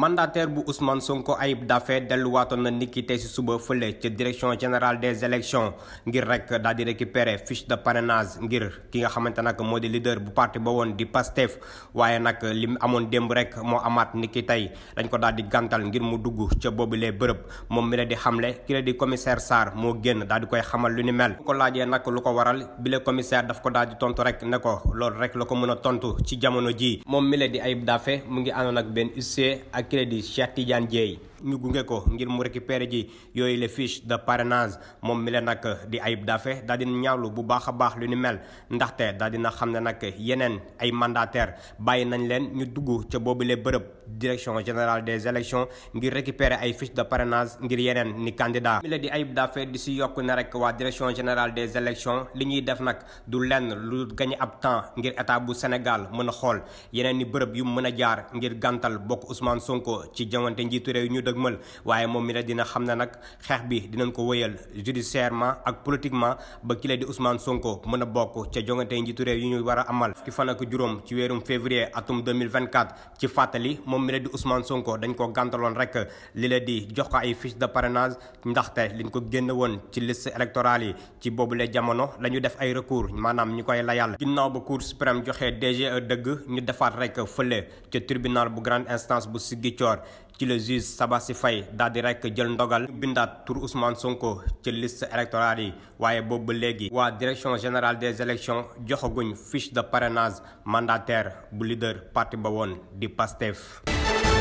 mandataire bu Ousmane Sonko Ayib Daffé delluwaatoon na niki tey si suba fële ca direction générale des élections ngir rek daal di récupérer fiche de parrainage ngir ki nga xamante nag moo di leader bu parti ba woon di Pastef waaye nag li mu amoon démb rek moo amaat niki tey dañ ko daal di gàntal ngir mu dugg ca boobulee bërëb moom mi la di xamle ki la di commissaire Sarr moo génn daal di koy xamal lu ni mel bu ko laajee nag lu ko waral bile commissaire daf ko daal di tontu rek ne ko loolu rek la ko mën a tontu ci jamono ji moom mi la di Ayib Daffé mu ngi àndoon ak benn huissier ak ki la di Cheikh Tidiane Dieye ñu gunge ko ngir mu récupérer ji yooyu les fiches de parrainage moom mi la nag di Ayib Daffé daal dina ñaawlu bu baax a baax lu ni mel ndaxte daal dina xam ne nag yeneen ay mandataire bàyyi nañ leen ñu dugg ca boobule bërëb direction générale des élections ngir récupérer ay fiches de parrainage ngir yeneen ni candidat mi la di Ayib Daffé di si yokk ne rek waa direction générale des élections li ñuy def nag du lenn lu gañ ab temps ngir état bu Sénégal mën a xool yeneen ni bërëb yu mën a jaar ngir gàntal bokk Ousmane Sonko ci jamante njiitu réew ñu dëgmal waaye moom mi la dina xam ne nag xeex bi dinañ ko wëyal judiciairement ak politiquement ba ki la di Ousmane Sonko mën a bokk ca jongante njiitu réew yu ñu war a amal fukki fan ak juróom ci weerum février atum 2024 ci fàttali moom mi la di Ousmane Sonko dañ ko gàntaloon rek li la di jox ko ay fiche de parrainage ndaxte liñ ko génn woon ci liste électorale yi ci boobule jamono la ñu def ay recours maanaam ñu koy layal ginnaaw ba cour suprême joxe DGE dëgg ñu defaat rek fële ca tribunal bu grande instance bu Ziguinchor ci le juge Sabassi Faye daal di rek jël ndogal bindaat tur Ousmane Sonko ci liste électorale yi waaye boobu ba léegi waa direction générale des élections joxaguñ fiche de parrainage mandataire bu leader parti ba woon di Pastef.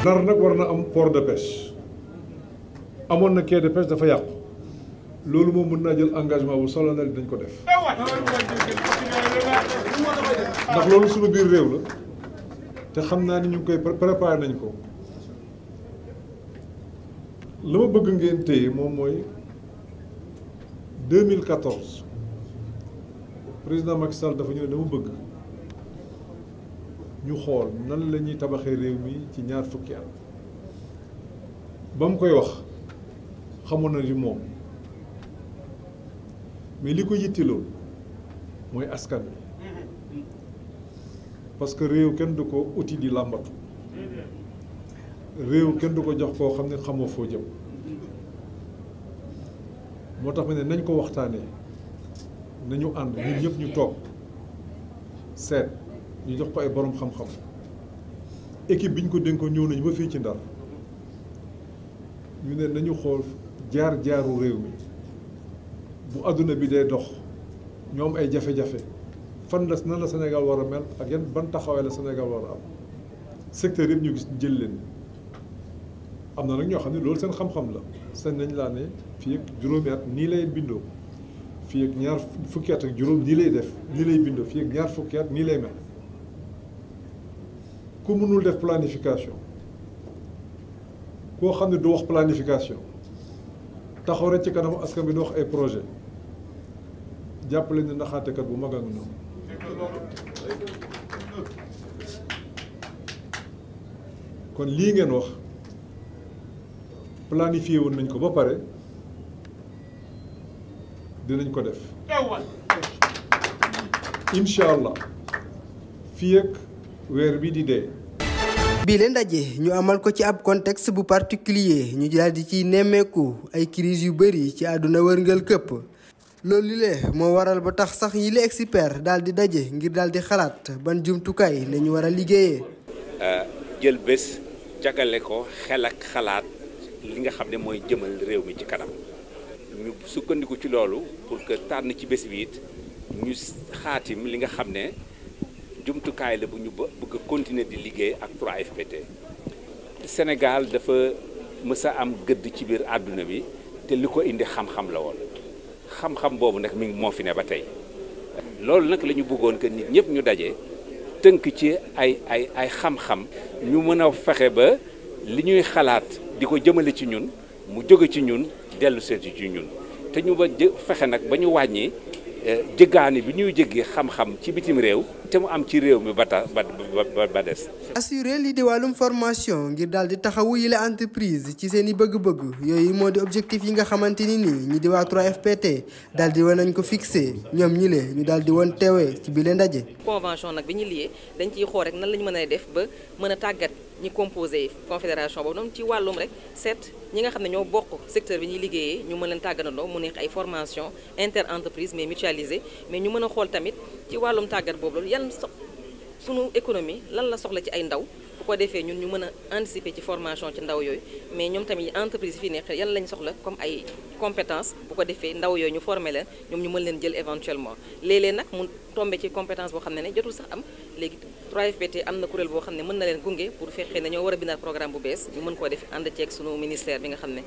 Ndar nag war na am port de pêche amoon na quai de pêche dafa yàqu loolu moom mën naa jël engagement bu solennel dañ ko def ndax loolu suñu biir réew la te xam naa ni ñu ngi koy préparé nañ ko. la ma bëgg ngeen téye moom mooy 2014 président Macky Sall dafa ñëw dama bëgg ñu xool nan la ñuy tabaxee réew mi ci ñaar fukki at ba mu koy wax xamoon na li moom mais li ko yittiloo mooy askan wi parce que réew kenn du ko uti di làmbatu réew kenn du ko jox koo xam ne xamoo foo jëm moo tax ma ne nañ ko waxtaanee nañu ànd ñun ñëpp ñu toog seet ñu jox ko ay borom xam-xam équipe bi ñu ko dénkoon ñëw nañu ba fii ci Ndar ñu ne nañu xool jaar-jaaru réew mi bu àdduna bi dee dox ñu am ay jafe-jafe fan la nan la Sénégal war a mel ak yan ban taxawaay la Sénégal war a am secteur yëpp ñu gis jël leen. am na nag ñoo xam ne loolu seen xam-xam la seen nañ laa ne fii ak juróomi at nii lay bindoo fii ak ñaar fukki at ak juróom nii lay def nii lay bindoo fii ak ñaar fukki at nii lay mel ku mënul def planification koo xam ne du wax planification taxaw rek ci kanamu askan bi di wax ay projet jàppale ne naxaatekat bu mag a ngi noonu kon lii ngeen wax planifié woon nañ ko ba pare dinañ ko def incha allah fii ak weer bi di dee. bii leen ndaje ñu amal ko ci ab contexte bu particulier ñu daal di ciy nemmeeku ay crise yu bëri ci àdduna wërngal këpp loolu le moo waral ba tax sax yi la expert daal di daje ngir daal di xalaat ban jumtukaay la ñu war a liggéeyee. jël bés jagale ko xel ak xalaat. li nga xam ne mooy jëmal réew mi ci kanam ñu sukkandiku ci loolu pour que tànn ci bés bi it ñu xaatim li nga xam ne jumtukaay la bu ñu bëgg a continuer di liggéey ak 3FPT. Sénégal dafa mës a am gëdd ci biir àdduna bi te li ko indi xam-xam la woon xam-xam boobu nag mi ngi moo fi ne ba tey loolu nag la ñu bëggoon que nit ñëpp ñu daje tënk ci ay xam-xam ñu mën a fexe ba li ñuy xalaat di ko jëmale ci ñun mu jóge ci ñun dellu seeti ci ñun te ñu ba fexe nag ba ñu wàññi jëggaani bi ñuy jëggi xam-xam ci bitim réew te mu am ci réew mi ba des. assurer lii di wàllum formation ngir daal di taxawu yile entreprise ci seen i bëgg-bëgg yooyu moo di objectif yi nga xamante ni nii ñi di waa 3FPT daal di woon nañ ko fixé ñoom ñi le ñu daal di woon teewee ci bile ndaje. convention nag bi ñu liyee dañ ciy xool rek nan la ñu mën a def ba mën a tàggat ñi composé confédération boobu noonu ci wàllum rek seet ñi nga xam ne ñoo bokk secteur bi ñuy liggéeyee ñu mën leen tàggatandoo mu nekk ay formation inter entreprise mais mutualisée mais ñu mën a xool tamit ci wàllum tàggat boobu loolu yan sunu économie lan la soxla ci ay ndaw bu ko defee ñun ñu mën a anticiper ci formation ci ndaw yooyu mais ñoom tamit entreprise yi fi nekk yan lañ soxla comme ay compétence bu ko defee ndaw yooyu ñu former leen ñoom ñu mën leen jël éventuellement léeg-léeg nag mu tombé ci compétence boo xam ne jotul sax am léegi 3FPT am na kuréel boo xam ne mën na leen gunge pour fekkee ne ñoo war a bindaat programme bu bees ñu mën koo def ànd ceeg sunu ministère bi nga xam ne.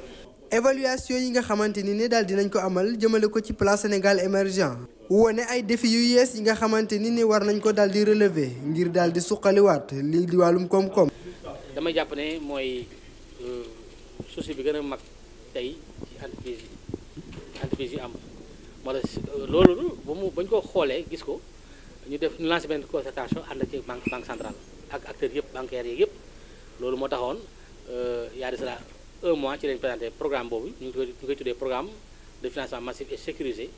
évaluation yi nga xamante ni daal dinañ ko amal jëmale ko ci plan Sénégal émergent wone ay défis yu yees yi nga xamante ni war nañ ko daal di relever ngir daal di suqaliwaat lii di wàllum koom-koom. damay jàpp ne mooy souci bi gën a mag tey ci entreprise yi am moo tax loolu bañ ko xoolee gis ko ñu lancé benn concertation ànd ci banque centrale ak acteurs yëpp bancaires yi yëpp loolu moo taxoon y a de cela un mois ci lañ présenté programme boobu ñu koy tuddee programme de financement massif et sécurisé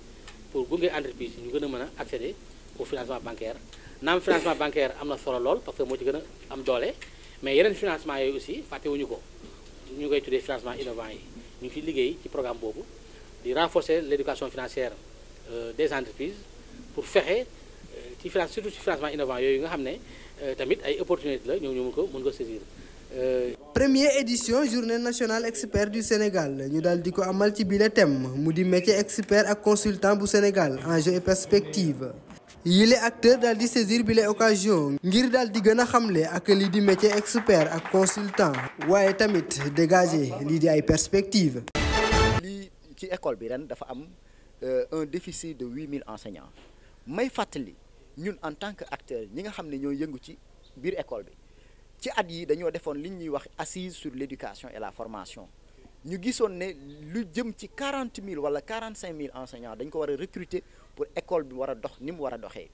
pour gunge entreprise ñu gën a mën a accéder au financement bancaire naam financement bancaire am na solo lool parce que moo ci gën a am doole mais yeneen financement yooyu aussi fàttewuñu ko ñu koy tuddee financement innovant yi ñu ngi ciy liggéey ci programme boobu di renforcer l'éducation financière des entreprises pour fexe surtout ci financement innovant yooyu nga xam ne tamit ay opportunités la ñoom ñu mën ko saisir. Première édition journée nationale expert du Sénégal ñu daal di ko amal ci bile thème mu di métier expert ak consultant bu Sénégal enjeux et perspectives yile acteur daal di saisir bile occasion ngir daal di gën a xamle ak lii di métier expert ak consultant waaye tamit dégager lii di ay perspectives. lii ci école bi ren dafa am un déficit de 8000 enseignants may fàttali ñun en tant que acteur ñi nga xam ne ñoo yëngu ci biir école bi. ci at yi dañoo defoon li ñuy wax assise sur l'éducation et la formation ñu gisoon ne lu jëm ci 40 000 wala 45 000 enseignants dañ ko war a recruter pour école bi war a dox ni mu war a doxee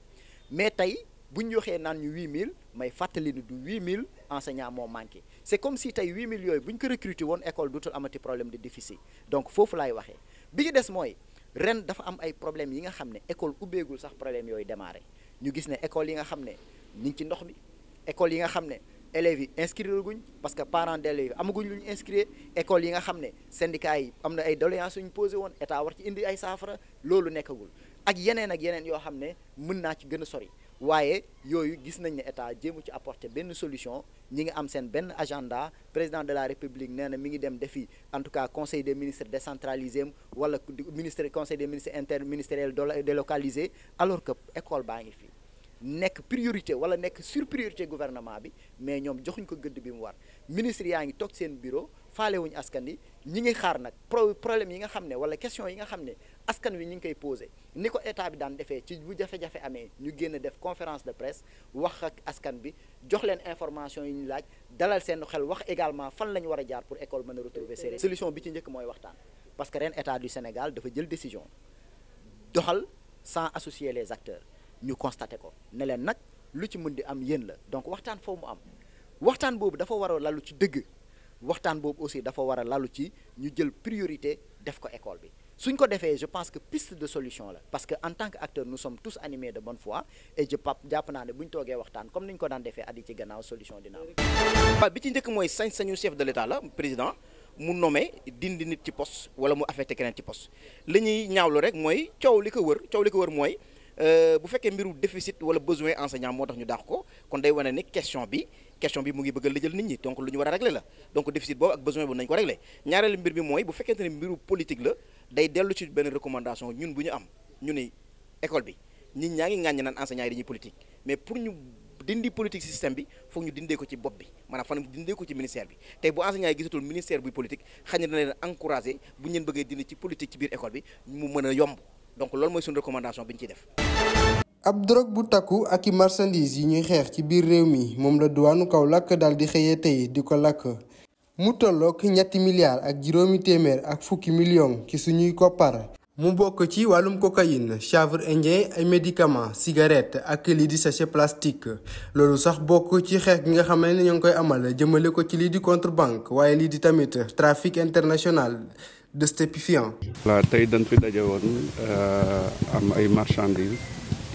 mais tey bu ñu waxee naan ñu 8000 may fàttali ni du 8000 enseignants moo manqué c'est comme si tey 8000 yooyu bu ñu ko recruter woon école dutul amati problème de déficit donc foofu laay waxee bi ñu des mooy ren dafa am ay problèmes yi nga xam ne école ubbeegul sax problème yooyu démarré ñu gis ne école yi nga xam ne ñu ngi ci ndox mi école yi nga xam ne élèves yi inscrire guñ parce que parents d'élèves yi amaguñ lu ñu inscrire école yi nga xam ne syndicats yi am na ay doléances yu ñu posé woon état war ci indi ay saafara loolu nekkagul ak yeneen yoo xam ne mën naa ci gën a sori waaye yooyu gis nañ ne état jéemu ci apporter benn solution ñi ngi am seen benn agenda président de la république nee na mi ngi dem defi en tout cas conseil des ministres décentralisé wala conseil des ministres interministériel délocalisé alors que école baa ngi fi nekk priorité wala nekk sur priorité gouvernement bi mais ñoom joxuñ ko gëdd bi mu war ministre yaa ngi toog seen bureau faalewuñu askan wi ñi ngi xaar nag problème yi nga xam ne wala question yi nga xam ne askan wi ñu ngi koy posé ni ko état bi daan defee ci bu jafe-jafe amee ñu génn def conférence de presse wax ak askan bi jox leen information yi ñu laaj dalal seen xel wax également fan la ñu war a jaar pour école mën a retrouver seen solution bi ci njëkk mooy waxtaan parce que ren état du Sénégal dafa jël décision doxal sans associer les acteurs ñu constaté ko ne leen nag lu ci mën di am yéen la donc waxtaan foofu mu am waxtaan boobu dafa war a lalu ci dëgg waxtaan boobu aussi dafa war a lalu ci ñu jël priorité def ko école bi suñ ko defee je pense que piste de solution la parce que en tant que acteur nous sommes tous animés de bonne foi et jàpp naa ne bu ñu toogee waxtaan comme ni ñu ko daan defee at yi ci gannaaw solution dina am. bi ci njëkk mooy sañ-sañu chef de l'État la président mu nommé dindi nit ci poste wala mu affecté keneen ci poste li ñuy ñaawlu rek mooy coow li ko wër mooy. bu fekkee mbiru déficit wala besoin enseignant moo tax ñu daax ko kon day wane ne question bi mu ngi bëgg a lëjal nit ñi donc lu ñu war a régler la donc déficit boobu ak besoin boobu nañu ko régler ñaareelu mbir bi mooy bu fekkente ne mbiru politique la day dellu ci benn recommandation ñun bu ñu am ñu ne école bi nit ñaa ngi ŋàññi naan enseignants yi dañuy politique mais pour ñu dindi politique système bi foog ñu dindee ko ci bopp bi maanaam fan dindee ko ci ministère bi tey bu enseignants yi gisatul ministère buy politique xëy na dina leen encourager bu ñu leen bëggee dindi ci politique ci biir école bi mu mën a yomb donc loolu mooy suñu recommandation bi ñu ciy def. ab drogue bu takku ak i marchandises yi ñuy xeex ci biir réew mi moom la duwaanu Kaolack daal di xëyee tey di ko lakk mu tollook 3 milliards ak juróomi téeméer ak fukki millions ci suñuy koppar. mu bokk ci wàllum cocaïne chanvre indien ay médicaments cigarette ak lii di sachet plastique loolu sax bokk ci xeex gi nga xam ne ñoo ngi koy amal jëmale ko ci lii di contrebande waaye lii di tamit trafic international de stupéfiants. voilà tey dañ fi daje woon am ay marchandises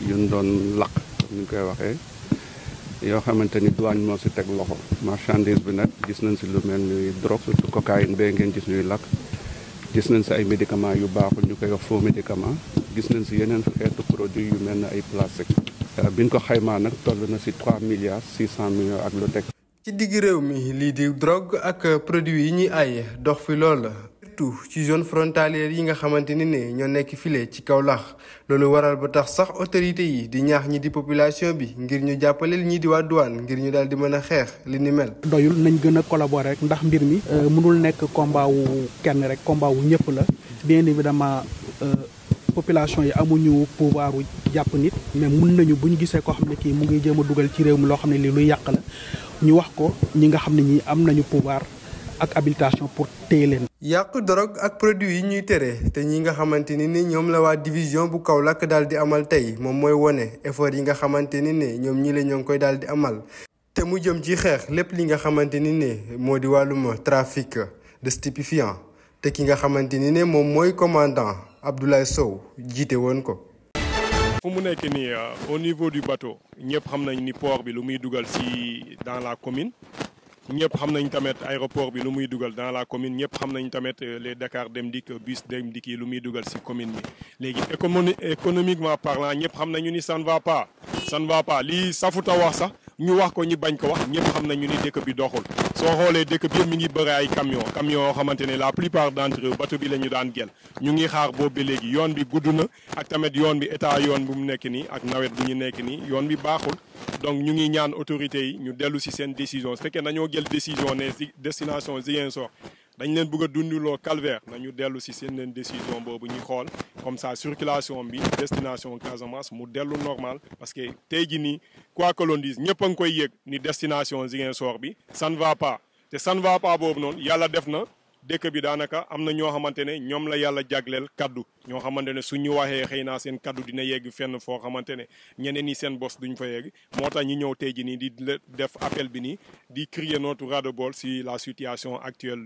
yu ñu doon lakk comme ni ñu koy waxee yoo xamante ni douane moo si teg loxo marchandise bi nag gis nañ si lu mel ni drogue surtout cocaïne bee ngeen gis ñuy lakk gis nañ si ay médicaments yu baaxul ñu koy wax faux médicaments gis nañ si yeneen xeetu produit yu mel ne ay plastique biñ ko xaymaa nag toll na si 3 milliards 600 millions ak lu teg. ci digg réew mi lii di drogue ak produits yi ñuy aaye dox fi lool surtout ci zone frontalière yi nga xamante ni ne ñoo nekk file ci Kaolack loolu waral ba tax sax autorités yi di ñaax ñi di population bi ngir ñu jàppaleel ñii di waa douane ngir ñu daal di mën a xeex li ni mel. doyul nañ gën a collaborer rek ndax mbir mi mënul nekk combat wu kenn rek combat wu ñëpp la bien évidemment population yi amuñu pouvoir wu jàpp nit mais mun nañu bu ñu gisee koo xam ne kii mu ngi jéem a dugal ci réew mi loo xam ne lii luy yàq la ñu wax ko ñi nga xam ne ñi am nañu pouvoir ak habilitation pour téye leen. yàq drogue ak produits yi ñuy tere te ñi nga xamante ni ñoom la waa division bu Kaolack daal di amal tey moom mooy wone effort yi nga xamante ni ñoom ñi la ñoo ngi koy daal di amal te mu jëm ci xeex lépp li nga xamante ni moo di wàllum trafic de stupéfiants te ki nga xamante ni moom mooy commandant Abdoulaye Sow jiite woon ko. fu mu nekk nii au niveau du bateau ñëpp xam nañ ni port bi lu muy dugal ci dans la commune ñëpp xam nañ tamit aéroport bi lu muy dugal dans la commune ñëpp xam nañ tamit les Dakar Dem Dikk bus Dem Dikk yi lu muy dugal ci commune bi léegi économiquement parlant ñëpp xam nañu ni ça ne va pas lii safuta wax sax ñu wax ko ñi bañ ko wax ñëpp xam nañu ni dëkk bi doxul soo xoolee dëkk bi yëpp mi ngi bëri ay camion yoo xamante ne la plupart d'entre eux bateau bi la ñu daan gel ñu ngi xaar boobu ba léegi yoon bi gudd na ak tamit yoon bi état yoon bu mu nekk nii ak nawet bu ñu nekk nii yoon bi baaxul donc ñu ngi ñaan autorités yi ñu dellu ci seen décision su fekkee dañoo jël décision ne destination Ziguinchor dañ leen bëgg a dunduloo calvaire nañu dellu ci seen leen décision boobu ñu xool comme ça circulation bi destination Casamance mu dellu normal parce que tey jii nii quoi que l'on dise ñëpp a ngi koy yëg ni destination Ziguinchor bi ça ne va pas te ça ne va pas boobu noonu yàlla def na dëkk bi daanaka am na ñoo xamante ne ñoom la yàlla jagleel kaddu ñoo xamante ne suñu waxee xëy naa seen kaddu dina yegg fenn foo xamante ne ñeneen ñi seen bos duñ fa yegg moo tax ñi ñëw tey jii nii di def appel bi nii di crier notre ras-le-bol si la situation actuelle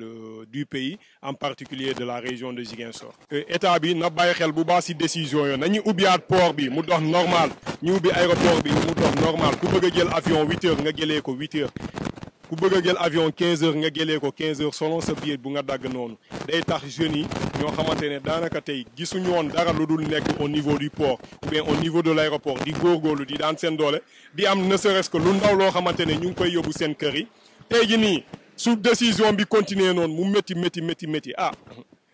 du pays en particulier de la région de Ziguinchor. état bi na bàyyi xel bu baax si décision yooyu nañu ubbiwaat port bi mu dox normal ñu ubbi aéroport bi mu dox normal ku bëgg a jël avion 8 heures nga jëlee ko 8 heures. ku bëgg a jël avion 15 heures nga jëlee ko 15 heures selon sa billet bu nga dagg noonu day tax jeunes yi ñoo xamante ne daanaka tey gisuñu woon dara lu dul nekk au niveau du port ou bien au niveau de l'aéroport di góorgóorlu di daan seen doole di am ne serait-ce que lu ndaw loo xamante ne ñu ngi koy yóbbu seen kër yi tey ji nii su décision bi continuer noonu mu métti ah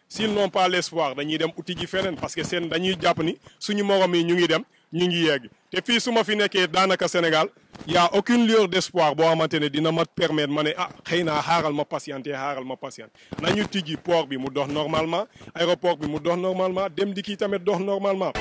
s'ils n'ont pas l'espoir dañuy dem uti ji feneen parce que seen dañuy jàpp ni suñu morom yi ñu ngi dem ñu ngi yegg te fii su ma fi nekkee daanaka Sénégal y a aucune lueur d'espoir boo xamante ne dina ma permettre ma ne xëy naa xaaral ma patiente nañu tijji port bi mu dox normalement aéroport bi mu dox normalement dem di kii tamit dox normalement